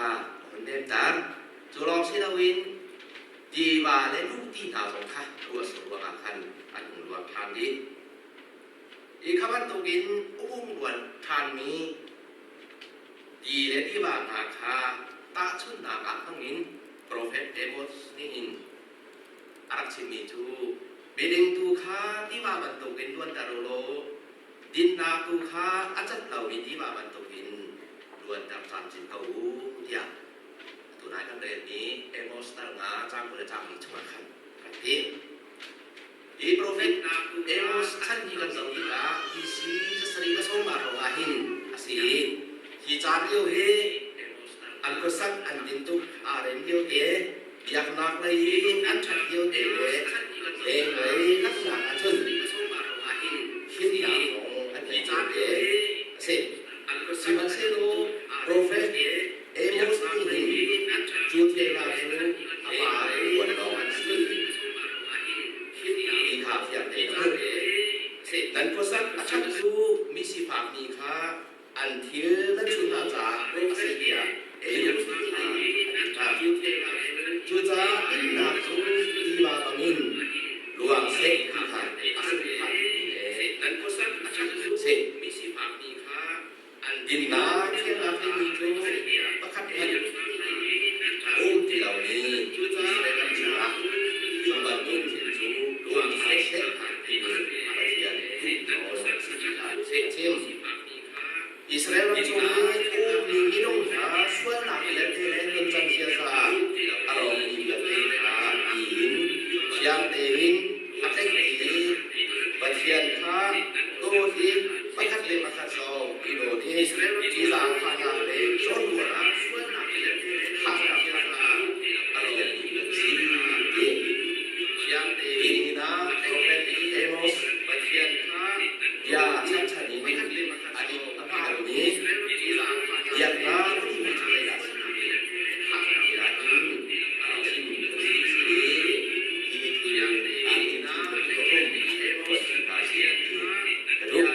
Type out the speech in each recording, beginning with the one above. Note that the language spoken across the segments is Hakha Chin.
kha a hun nemter. Cu lawng si loin tiva le luti hna zong kha ruahsur ruangah khan an hung luang ṭhan dih. Hi kha bantukin a hung luan ṭhanmi ti le tiva hna kha tahchunhnak ah hmangin profet Amos nih hin a rak chimmi cu miding tu kha tiva bantukin luanter u law dinnak tu kha a cat lomi tiva bantukin luanter camcin ko u tiah atu nai kan relmi Amos dal nga caang 20 le caang li chungah khan kan ti. Hi profet Amos chan hi kan zoh tikah BC zasarih le sawmnga hrawng ah hin a si i hi caan lio hi an khuasak an tintuk aa rem lio te, biaknak lei i an ṭhat lio te le lenglei laknak ahcun himnak zong an ngei lio te a si. Sihmanhsehlaw profet Amos nih hin cu thil hna cu a pa ruat lawng an si ti kha fiang tein a hmuh. Nan khuasak a ṭhat cu mi sifakmi kha an thil nan chuh hna caah a si tiah Amos nih kha a ti hna. Cucaah dinnak cu tiva bangin luang seh ti kha a sungfak le seh. Dinnak thiannak timi cu pakhat hmanh a um ti lomi Israel ram chungah cu bantuk thil cu um hna seh timi Pathian duhnawl a si ti kha a chim. Israel ram chung i ummi minung hna sualnak vialte le nuncan ziaza a rawkmi vialte kha tiin thiang tein a tlaih i Pathian kha dawt i pakhat le pakhat zong i dawt i i zaangfahnak le zawnruahnak thahnak kha a rawkmi an si ti. Hi ah profet Amos bia chanchan in a dik a hmaanmi biaknak timi cu zeidah a si ti nain thimmi a si i hi thil aa thim thil pathum tuahmi hna si ti ka duh.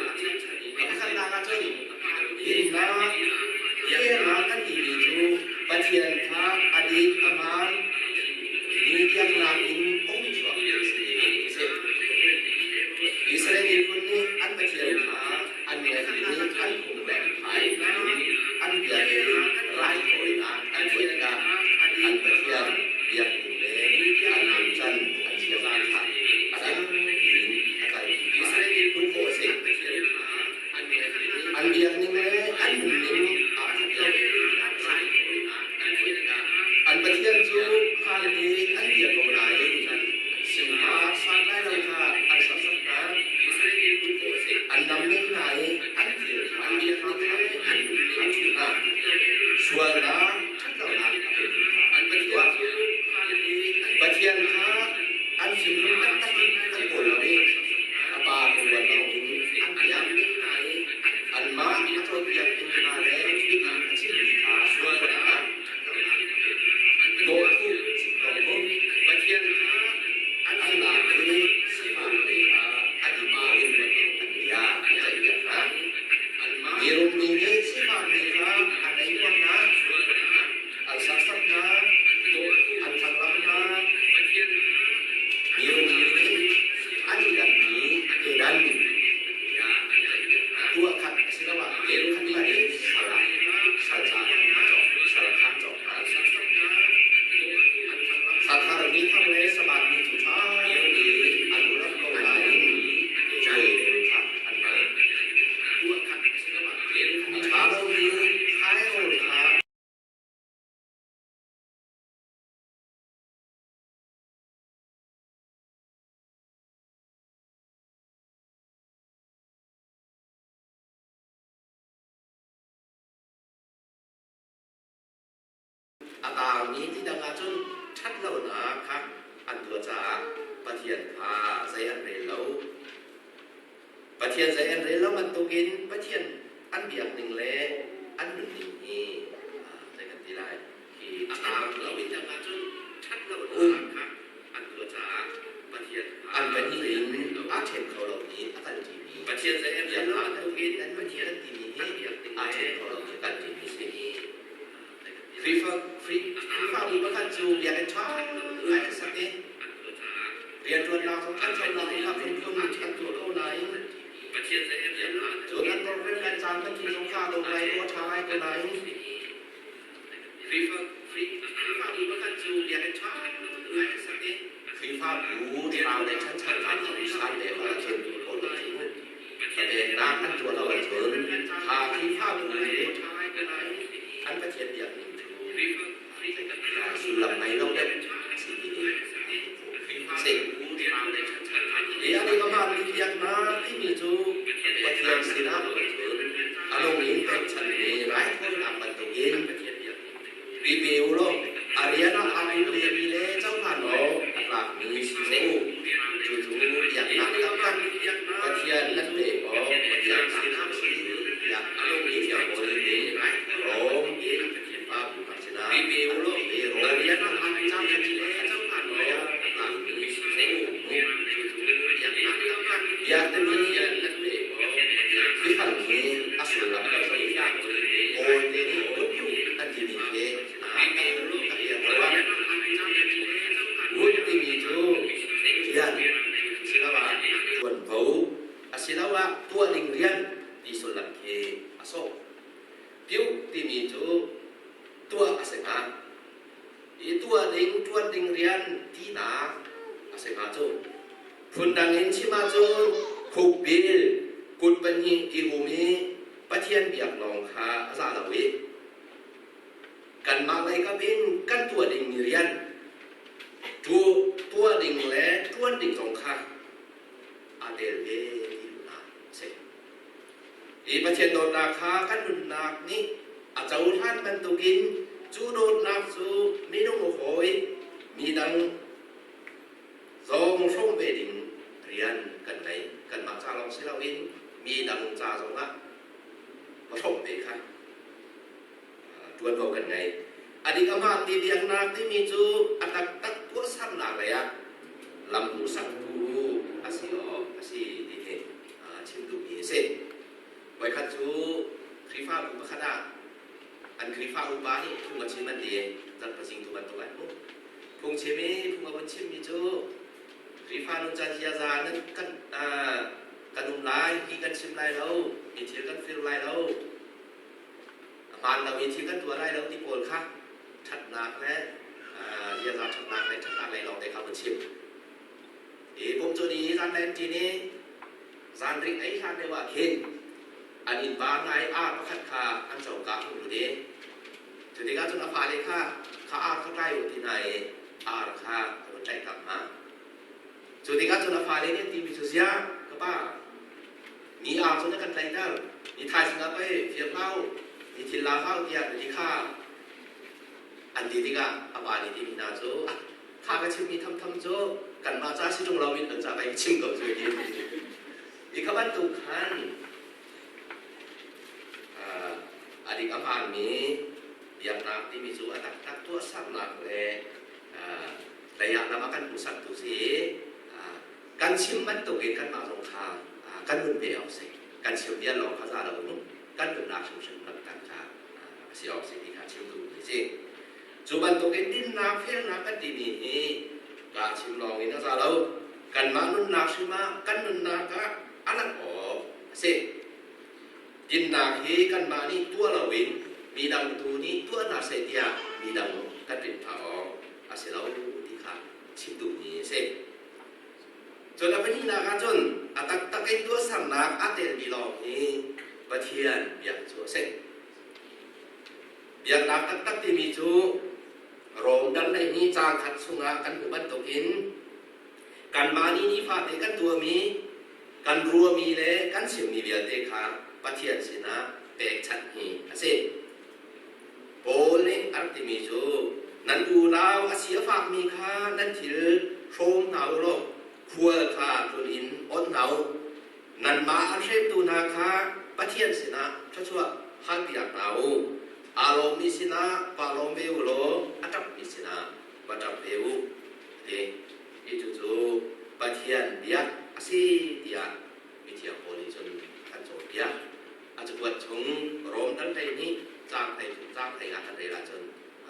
A pakhatnak ah cun dinnak thiannak kan timi cu Pathian kha a dik a hmaan mi biaknak in um chuakmi a si ti a si. Israel miphun nih an Pathian kha an ngaih i an phung le an phai an bia i raithawinak an tuah tikah an Pathian biakning le an nuncan an chiaza kha a dang in a kalpi kha hmuh khawh a si. An biakning le an nunning aa khat lo. An Pathian cu hmaan tein an bia ko nain sifak santlai lo kha an serhsat hna. An namning hna i an thil kha an chuh hna. Sualnak ṭhatlonak a petu kha an tuah. Pathian kha an thinlung taktak in an kawl lo i a pa ruat loin an biak. Anmah a cawnpiaktu hna le biakinn a chimmi kha an ruat hna. Dawthu chim ko mu. An lak i sifak lei kha an i pa in an bia an ceihpiak hna. Mirum mi nih sifak mi kha an ei huam hna, an serhsat hna, an thlanglamh hna. Mirum mi nih an i danmi edan tuahkhat asiloah khat hmanh in sal ah sal ca sal kha an cawk hna. Thla ni thar le Sabbath ni cu ṭha tein an urat ko nain cuai kha an hman. A ṭha lomi thairawl kha A taangmi ti dang ahcun ṭhatlonak kha an tuah caah Pathian kha zei an rel lo. Pathian zei an rel lo bantukin Pathian an biak ning le an nunning hi zei kan ti lai hi a taang lo in dang ahcun ṭhatlonak kha an tuah caah Pathian an pahnih in aa ṭhen kho lomi a kalṭimi Pathian zei an rel lo bantukin Pathian timi hi aa ṭhen kho lomi a kalṭimi a si. Khrihfabu pakhat cu biakinn ṭha ngai an sak i rianṭuannak zong ṭhanchonak in a phunphun an tuah ko nain cun an program le caan kan thil zong kha a dawh ngai ko, a ṭha ngai ko nain Khrihfabu pakhat cu biakinn ṭha ngai an sak i Khrihfabu thlarau lei ṭhanchonak a san pek ahcun kawl an cu peknak an tuah lo ahcun kha Khrihfabu nih an Pathian biakning cu sullam ngei lo deuh a si ti hi si. Hi a nih amah nih biaknak timi cu Pathian sinah a nung in pekchanmi raithawinak bantukin i pe u law a rian ah aa pum vemi le cohlan awk a tlakmi si ko u. Cucu biaknak taktak Pathian nan pek awk biaknak a si tiah Mithiang Paul nih Rom Khrihfabu hna sinah a ti. Rom Biak timi biafang hi a sullam kan zoh tikah Kawl te nih Wut an timi khi a fiang lo ah Wut timi cu rian asiloah ṭuanvo asiloah tuah ding rian ti sullam khi a sawh. Piuh timi cu tuah a si hnga. I tuah ding, ṭuan ding rian tinak a si hnga cu. Phundang in chim ahcun khukbil kut pahnih i hum i Pathian biak lawng kha a za lo i kanmah lei kap in kan tuah dingmi rian tuah ding le ṭuan ding zong kha aa tel ve ti duhnak a si. Hi Pathian dawtnak kha kan nunnak nih a cohlan bantukin cu dawtnak cu minung hawi midang Zawng hrawm ve ding rian kan ngei. Kanmah ca lawng si loin mi dang ca zongah va hrawmh ve kha ṭuanvo kan ngei. A dik a hmaan ti biaknak timi cu a taktak tuahsernak lei ah lam hmuhsaktu a si awk a si ti hi chim duhmi a si. Voikhat cu Khrihfabu pakhat ah an Khrihfa upa nih phung a chim an ti i zarhpazing tu bantuk an hmuh. Phungchim i phung a vun chimmi cu Khrihfa nuncan ziaza nan kan kan um lai, hi kan chim lai lo, hi thil kan fir lai lo, a hmaan lo i thil kan tuah lai lo ti pawl kha ṭhatnak le ziaza ṭhatnak le ṭhatnak lei lawng te kha vun chim. Hi pum cu ni zan le ṭin i zanrik ei hlan deuh ah khin an innpa hna i ar pakhat kha an coka hung lut i Cu tikah cun a fale kha kha ar kha tlai u ti hna i ar kha a vun tlaihtak hna. Cu tikah cun a fale nih an timi cu ziah ka pa ni ar cu na kan tlaihter ni thaizing ah pei fir hlah u ni thil la hlah u tiah na ti kha an ti tikah a pa nih timi hna cu kha ka chimmi thamtham cu kanmah ca si ṭung loin kan ca pei ka chim ko cu ti i kha bantuk khan A dik a hmaanmi biaknak timi cu a taktak tuahsernak le leiah lam a kan hmuhsaktu si i kan chim bantukin kanmah zong kha kan nun ve awk si. Kan chim vial lawng kha za lo in kan nunnak hrimhrim langhter kha a si awk si ti kha chim duhmi a si. Cu bantukin dinnak felnak kan timi hi kaa chim lawng in a za lo. Kanmah nunnak hrim ah kan nunnak ah a langh awk a si. Dinnak hi kanmah nih tuah loin midang tu nih tuah hna seh tiah midang kan rinh hna awk a si lo ti kha chim duhmi a si. Cun a pahnihnak ah cun a taktak in tuahsernak aa telmi lawng hi Pathian biak cu a si. Biaknak taktak timi cu Rom dal hleihnih caang khat chungah kan hmuh bantukin kanmah nih nifate kan tuahmi kan ruahmi le kan chimmi vialte kha Pathian sinah pekchanh hi a si. Paul nih a rak timi cu nan unau a si a fakmi kha nan thil hrawm hna u law khual kha tlun in onh hna u. Nanmah an hremtu hna kha Pathian sinah thluachuah halpiak hna u. Aa lawmmi sinah vaa lawm ve u law a ṭapmi sinah va ṭap ve u. Ti. Hi cucu Pathian biak a si tiah mithiang pawl nih cun an cawnpiak. A cakuat chung Rom dal hlei nih caang hlei thum caang hlei ah kan rel ahcun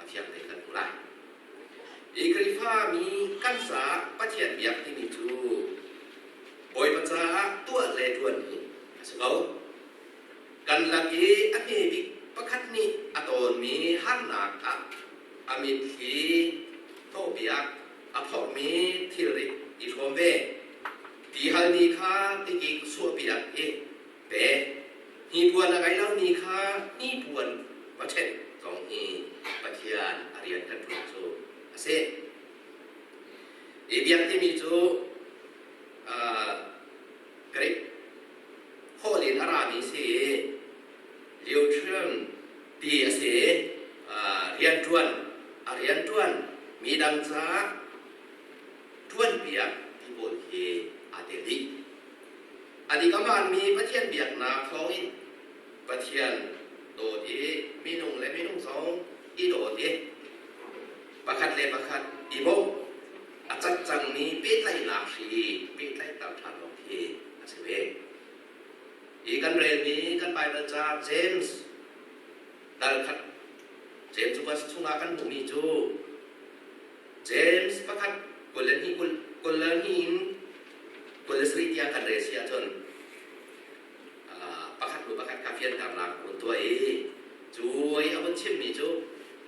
Pathian te kan hmu lai. Hi Khrihfa mi kan caah Pathian biak timi cu Bawipa caah tuah le ṭuan hi a si ko. Kan lak i a hme bik pakhat nih a tawnmi harnak ah a mitthli hnawhpiak a phorhmi thilrit i hrawm ve. Tihalmi kha tikik suahpiak i pe. Hnipuan a ngei lomi kha hnipuan va ṭhenh zong hi Pathian a rian kan ṭuan cu a si. Hi biak timi cu Greek holh in a rami si i Leutrium ti a si i rianṭuan a rianṭuan mi dang caah ṭuanpiak ti pawl khi aa tel dih. A dik a hmaanmi Pathian biaknak thawngin Pathian dawt i minung le minung zong i dawt i pakhat le pakhat i bawmh a cat cangmi pehtlaihnak hri pehtlaihter ṭhan awk khi a si ve. Hi kan relmi kan Baibal ca James dal khat James verse chungah kan hmuhmi cu James pakhat 22 22 in 27 tiang kan rel si ahcun pakhat hnu pakhat kha fianternak a vun tuah i cu i a vun chimmi cu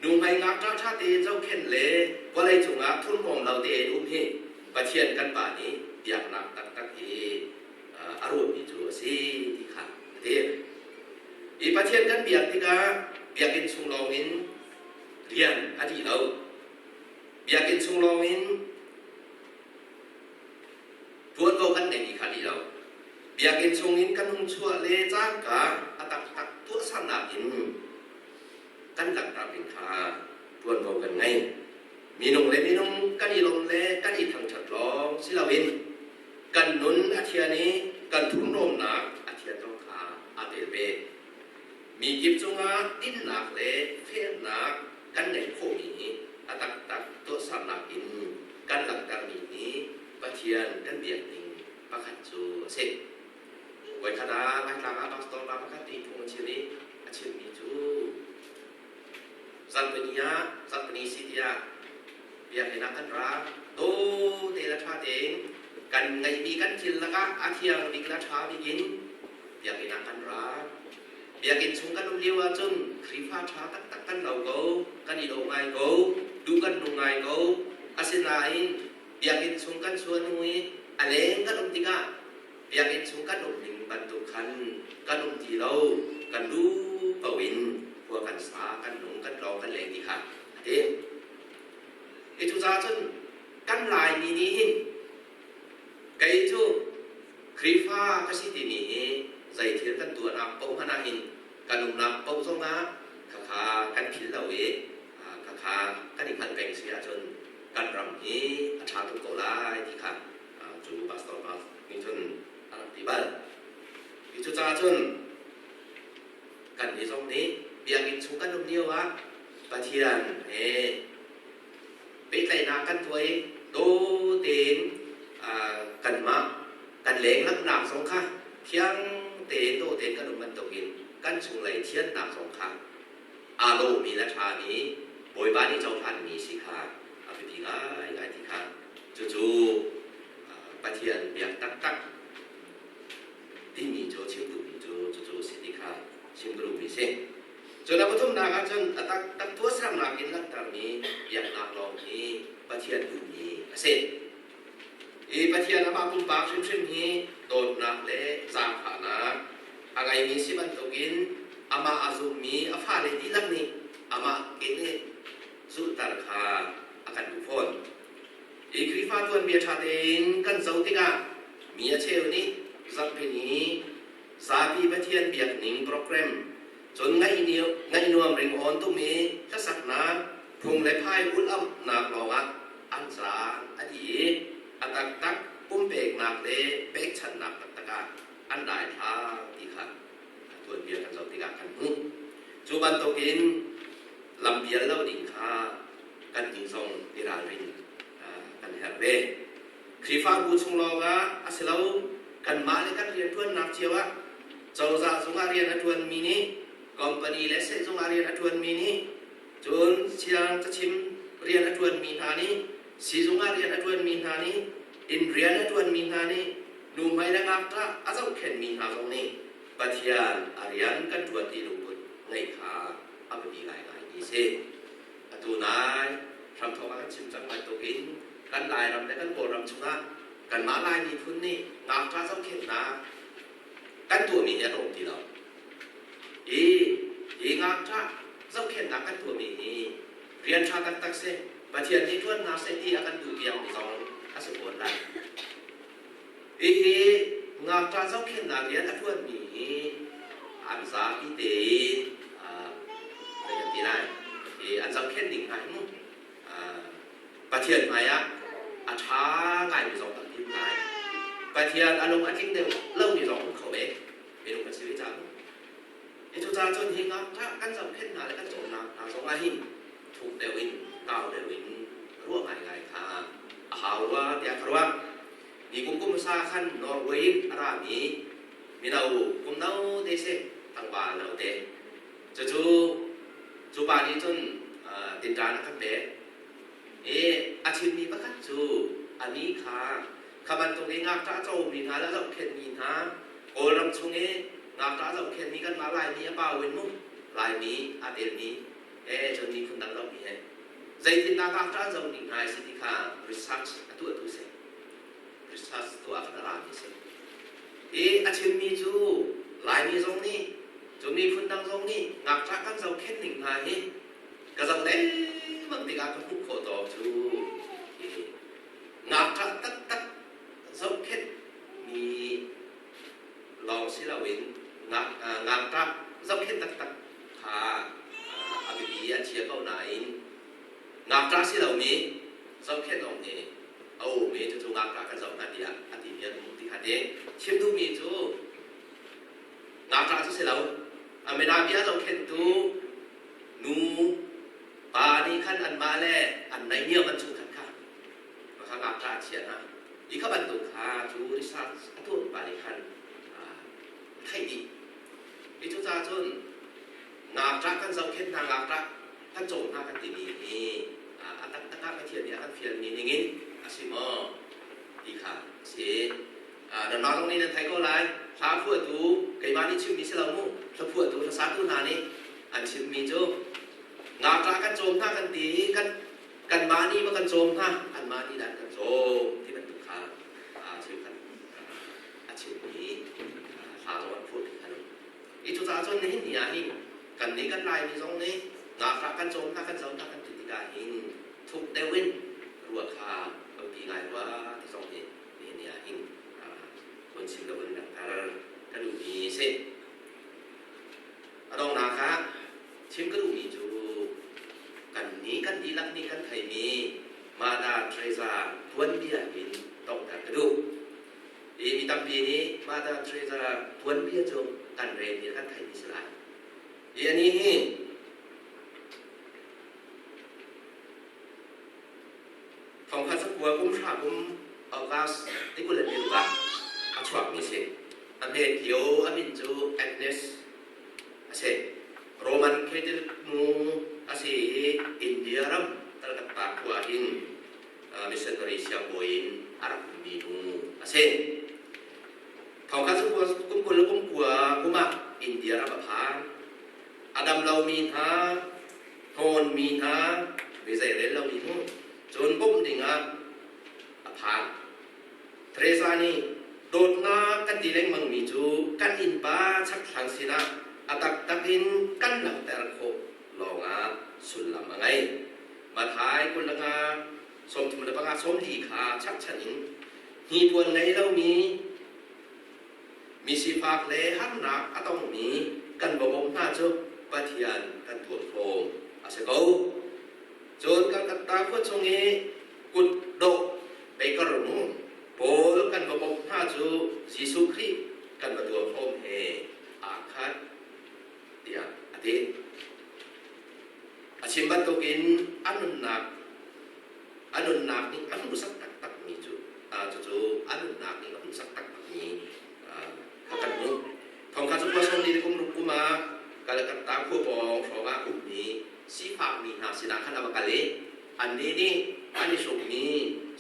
nuhmei ngakṭah ṭha tein zohkhenh le vawlei cungah thurhnawm lo tein um hi Pathian kan Pa nih biaknak taktak hi a ruahmi cu a si ti kha a ti. Hi Pathian kan biak tikah biakinn chung lawngin rian a dih lo. Biakinn chung lawngin ṭuanvo kan ngeih kha dih lo. Biakinn chungin kan hung chuah le cangka a taktak tuahsernak in kan langhter ding kha ṭuanvo kan ngei. Minung le minung kan i lawm le kan i thangṭhat lawng si loin kan nun a thian i kan thurhnawmnak a thian zong kha aa tel ve. Mi kip cungah dinnak le felnak kan ngeih khawhmi hi a taktak tuahsernak in kan langhtermi hi Pathian kan biak ning pakhat cu a si. Voikhat ah Laitlang ah pastor pa pakhat nih phung a chim i a chimmi cu zarhpini ah zarhpini si tiah biakinn ah kan ra dawh te le ṭha tein kan ngeihmi kan thil lakah a thiang bik le a ṭha bik in biakinn ah kan ra. Biakinn chung kan um lio ahcun Khrihfa ṭha taktak kan lo ko, kan i dawh ngai ko, duh kan nung ngai ko. Asinain biakinn chung kan chuah hnu i a leng kan um tikah biakinn chung kan um ning bantuk khan kan um ti lo, kan duh ko in khua kan sa, kan nung, kan tlawng, kan leng ti kha a ti. Hi cucaah cun kan Laimi nih hin kei cu Khrihfa ka si timi hi zei thil kan tuahnak paoh hmanh ah hin kan umnak paoh zongah khakha kan philh lo i khakha kan i hngalh peng si ahcun kan ram hi a ṭha tuk ko lai ti kha cu pastor pa nih cun a rak ti bal. Hi cucaah cun kannih zong nih biakinn chung kan um lio ah Pathian he pehtlaihnak kan tuah i daw tein kanmah kan lenglanghnak zong kha thiang tein dawh tein kan um bantukin kan chunglei thiannak zong kha aa dawhmi le ṭhami Bawipa nih cohlanmi si kha a biapi ngaingai ti kha cucu Pathian biak taktak timi cu chim duhmi cu cucu si ti kha chim ka duhmi si. Cun a pathumnak ah cun a taktak tuahsernak in langhtermi biaknak lawng hi Pathian duhmi a si. Hi Pathian amah pumpak hrimhrim hi dawtnak le zaangfahnak a ngeimi si bantukin amah a zummi a fale dihlak nih amah ke nih zulhter kha a kan duh fawn. Hi Khrihfa tuanbia ṭha tein kan zoh tikah mi a cheu nih zarhpini zapi Pathian biakning program cun ngaih nuam ringawn tum i hlasaknak phung le phai ulh-amhnak lawngah an caan a dih i a taktak pumpeknak le pekchanhnak taktak ah an daithlang ti kha tuanbia kan zoh tikah kan hmuh. Cu bantukin lampial lo ding kha kan nih zong i ralrin kan herh ve. Khrihfabu chung lawngah a si lo, kanmah le kan rianṭuannak cio ah cozah zungah rian a ṭuanmi nih, company le sehzung ah rian a ṭuanmi nih, cun siang Mirang cachim rian a ṭuanmi hna nih, siizung ah rian a ṭuanmi hna nih, inn rian a ṭuanmi hna nih, nuhmei le ngakṭah a zohkhenhmi hna zong nih Pathian a rian kan ṭuan ti lungput ngeih kha a biapi ngaingaimi a si. Atu nai hramthawk ah kan chim cang bantukin kan Lairam le kan Kawlram chungah kanmah Lai miphun nih ngakṭah zohkhenhnak kan tuahmi hi a tlawm ti lo. Hi hi ngakṭah zohkhenhnak kan tuahmi hi rian ṭha taktak si. Pathian nih ṭuan hna seh ti a kan duh piakmi zong a si fawn lai. Hihi ngakṭah zohkhenhnak rian a ṭuanmi hi an zapi tein zei kan ti lai hi an zohkhenh ding hna hi mu Pathian hmaiah a ṭha ngaimi zong tampi um lai. Pathian a lung a tling deuh lomi zong um kho ve. Minung kan si ve caah. Hi cucaah cun hi ngakṭah kan zohkhenh hna le kan cawnnak hna zong ah hin thuk deuh in kau deuh in ruah ngaingai kha a hau rua tiah ka ruah. Ni kum kum hmasa khan Norway in a rami mino kum no te si tlangval no te. Cucu cu pa nih cun tinṭan a kan pek. I a chimmi pakhat cu a mi kha kha bantuk i ngakṭah comi hna le zohkhenhmi hna Kawlram chung i ngakṭah zohkhenhmi kanmah Laimi a pau in mu Laimi aa telmi he cun miphun dang zohmi he zeitindah ngakṭah an zohning hna a si ti kha research a tuahtu si. Research tuah khan a rami si. I a chimmi cu Laimi zong nih cu miphun dang zong nih ngakṭah kan zohkhenh ning hna hi ka zoh lengmang tikah ka hmuh khawh tawk cu ngakṭah taktak zohkhenh mi lawng si loin ngakṭah zohkhenh taktak kha a biapi a chia ko nain ngakṭah si lomi zohkhenh awk nih a um i cucu ngakṭah kan zoh hna tiah a timi an um ti kha te chim duhmi cu ngakṭah cu si lo a menabia zohkhenhtu nu pa nih khan anmah le an naihniam an chungkhat kha kha ngakṭah a chia hna i kha bantuk kha cu research a tuah pa nih khan a theih dih i cucaah cun ngakṭah kan zohkhenh hna ngakṭah kan cawm hna kan timi hi a taktak ah Pathian nih a kan fialmi ningin a si maw ti kha a si. Nanmah zong nih nan theih ko lai. Hla phuahtu keimah nih chimmi si lo mu. Hla phuahtu hlasatu hna nih an chimmi cu ngakṭah kan cawm hna kan ti i kan kanmah nih ma kan cawm hna anmah nih dah an kan cawm ti bantuk kha cheukhat a chimmi hla zong an phuahmi kha i cucaah cun nihin ni ah hin kan nih kan Laimi zong nih ngakṭah kan cawm hna kan zo hna kan ti tikah hin thuk deuh in ruah kha biapi ngai rua ti zong hi nihin ni ah hin hun chim lo in langhter ka duhmi a si. A donghnak ah chim ka duhmi cu kan nih kan dihlak nih kan theimi Mother Teresa tuanbia in donghter ka duh. Hi mi tampi nih Mother Teresa tuanbia cu kan relmi kan theihmi si lai. Hi anih hi Thongkhat zakua kum hra kum August ni 22 ah a chuakmi si. A hmet lio a min cu Agnes a si. Roman Catholic nu a si i India ram Calcutta khua hin missionary siangbawi in a rak ummi nu a si. Thongkhat zakua kum 20 le kum kua kum ah India ram a phan. A dam lomi hna hlawnmi hna mi zeirel lomi mu cun bawmh dingah a phan. Teresa nih dawtnak kan ti lengmangmi cu kan innpa chakthlang sinah a taktak in kan langhter khawh lawngah sullam a ngei. Mathai 25 35 sawmli kha chapchan in hnipuan ngei lomi Mi sifak le harnak a tongmi kan va bawmh hna cu Pathian kan tuah hlawm a si ko. Cun Calcutta khua chung i kutdawh baker mu pawl kan va bawmh hna cu Jesuh Khrih kan va tuah hlawm he aa khat tiah a ti. A chim bantukin a nunnak a nunnak nih a hmuhsak taktakmi cu cucu a nunnak nih a hmuhsak taktakmi kha kan hmuh. Thongkhat cu khua sawm li le kum ruk kum ah Calcutta khua pawng hrawng ah ummi Sifakmi hna sinah khan a va kal i annih nih an i hrukmi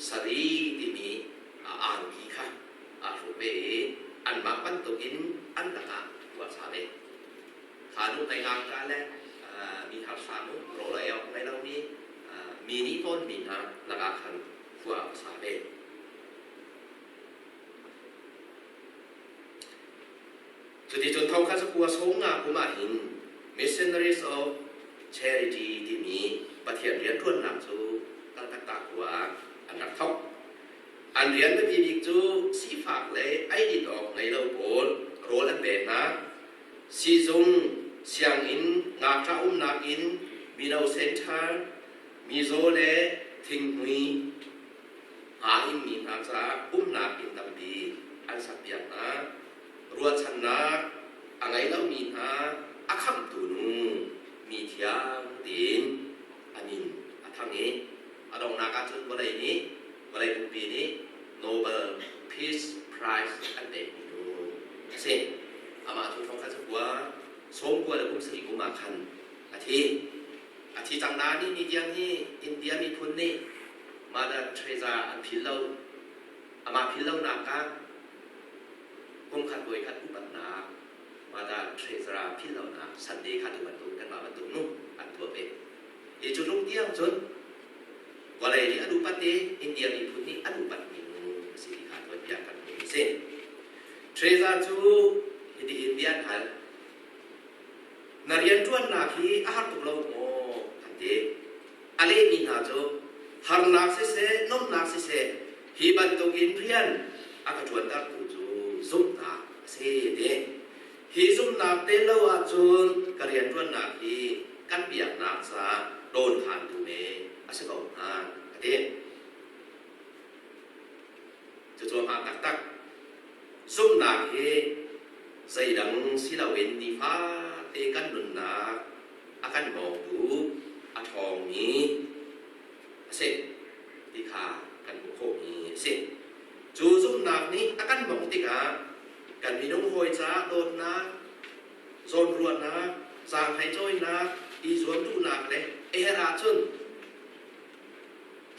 sari timi angki kha aa hruk ve i anmah bantukin an lakah khua a sa ve. Kha nu hmai ngakṭah le mi harsa nu rawl ei awk ngei lomi mi nih tawnmi hna lakah khan khua a sa ve. Cuticun thongkhat zakua sawmnga kum ah hin Missionaries of Charity timi Pathian rianṭuannak cu Calcutta khua ah an rak thawk. An rian biapi bik cu sifak le eidin awk ngei lo pawl rawl an pek hna. Siizung, sianginn, ngakṭah umnak inn, mino center, mizaw le thinghmui aa inmi hna caah umnak inn tampi an sakpiak hna. Ruahchannak a ngei lomi hna a khamhtu nu mi thiang tiin a min a thang i a donghnak ah cun vawlei nih vawlei pumpi nih Nobel Peace Prize an pekmi nu a si. Amah cu thongkhat zakua sawmkua le kum sarih kum ah khan a thi. A thi cang nain ni tiang hi India miphun nih Mother Teresa an phil lo. Amah phil lonak ah kumkhat voikhat upatnak Mother Teresa phil lonak Sunday kha tu bantuk kanmah bantuk nu an tuah ve. Hi cu tluk tiang cun vawlei nih an upat i India miphun nih an upatmi nu a si ti kha tuanbia kan hmuh a si. Teresa cu hitihin bia an hal. Na rianṭuannak hi a har tuk lo maw? an ti. A lehmi hna cu harnak siseh, nomnak siseh, hi bantukin rian a ka ṭuantertu cu zumhnak a si a ti. Hi zumhnak tel lo ahcun ka rianṭuannak hi kan biaknak caah dawnkhantu men a si ko hnga a ti. Cucu a hmaan taktak. Zumhnak hi zeidang si loin nifate kan nunnak a kan bawmtu a ṭhawngmi a si ti kha kan hmuh khawhmi a si. Cu zumhnak nih a kan bawmh tikah kan minung hawi caah dawtnak, zawnruahnak, zaanghleicawinak, i zuam duhnak le a herh ahcun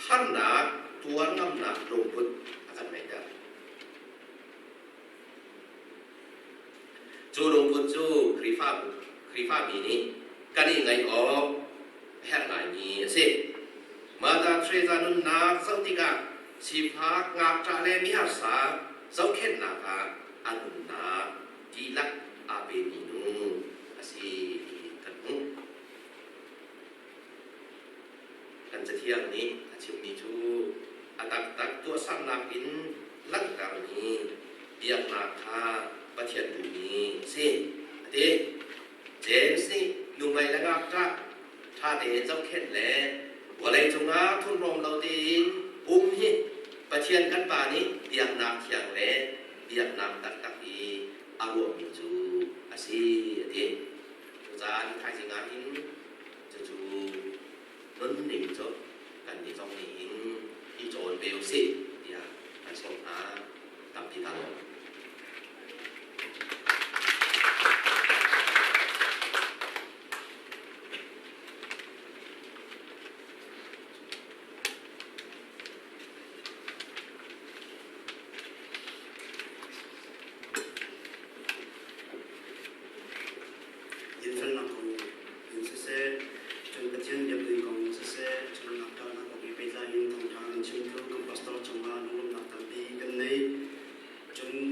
harnak tuar ngamnak lungput a kan ngeihter. Cu lungput cu Khrihfabu Khrihfami nih kan i ngaih awk a herh ngaimi a si. Mother Teresa nunnak zoh tikah sifak ngakṭah le miharsa zohkhenhnak ah a nunnak dihlak aa pemi nu a si ti kan hmuh. Kan Cathiang nih a chimmi cu a taktak tuahsernak in langhtermi biaknak kha Pathian duhmi a si, a ti. James nih nuhmei le ngakṭah ṭha tein zohkhenh le vawleicung ah thurhnawm lo tein um hi Pathian kan Pa nih biaknak thiang le biaknak taktak i a ruahmi cu a si, a ti. Cucaah ni thaizing ah hin cucu nunning cu kannih zong nih hin i cawn ve usih tiah kan sawm hna. Tampi kaa lawm. Dinfelnak kong in siseh, cun Pathian biakinn kong in siseh, cun ngakṭahnak kong he pehtlai in thawngṭha kan chimtu kan pastor cungah lunglawmhnak tampi kan nei. Cun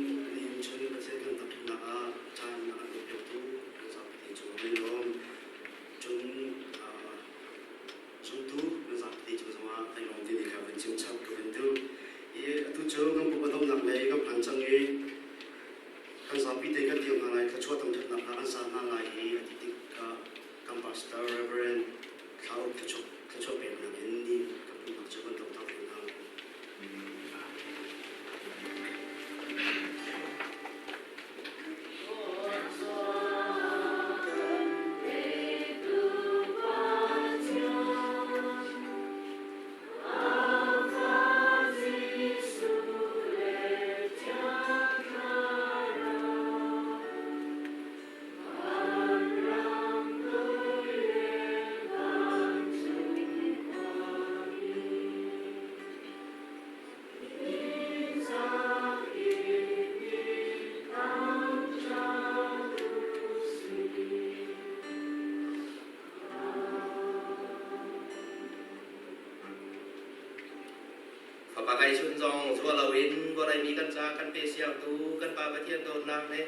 Fa chun zong zuah loin vawlei mi kan ca kan pe siangtu kan Pa Pathian dawtnak le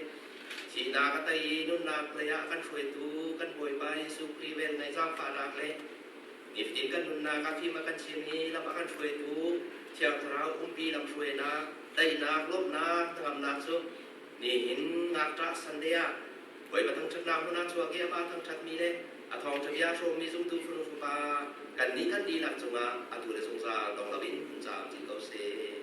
thihnak a tei i nunnak lei ah kan hruaitu kan Bawipa Jesuh Khrih vel ngei zaangfahnak le nifatin kan nunnak ah fim a kan chim i lam a kan hruaitu Thiang Thlarau umpi lamhruainak, daihnak, lawmhnak, hnangamnak cu nihin ngakṭah Sunday ah Bawipa thangṭhatnak hmun ah chuak i amah thangṭhatmi le a thawngṭha bia hrawmmi zumtu fanu fapa kannih kan dihlak cungah atu le zungzal dong loin hun caam chin ko seh.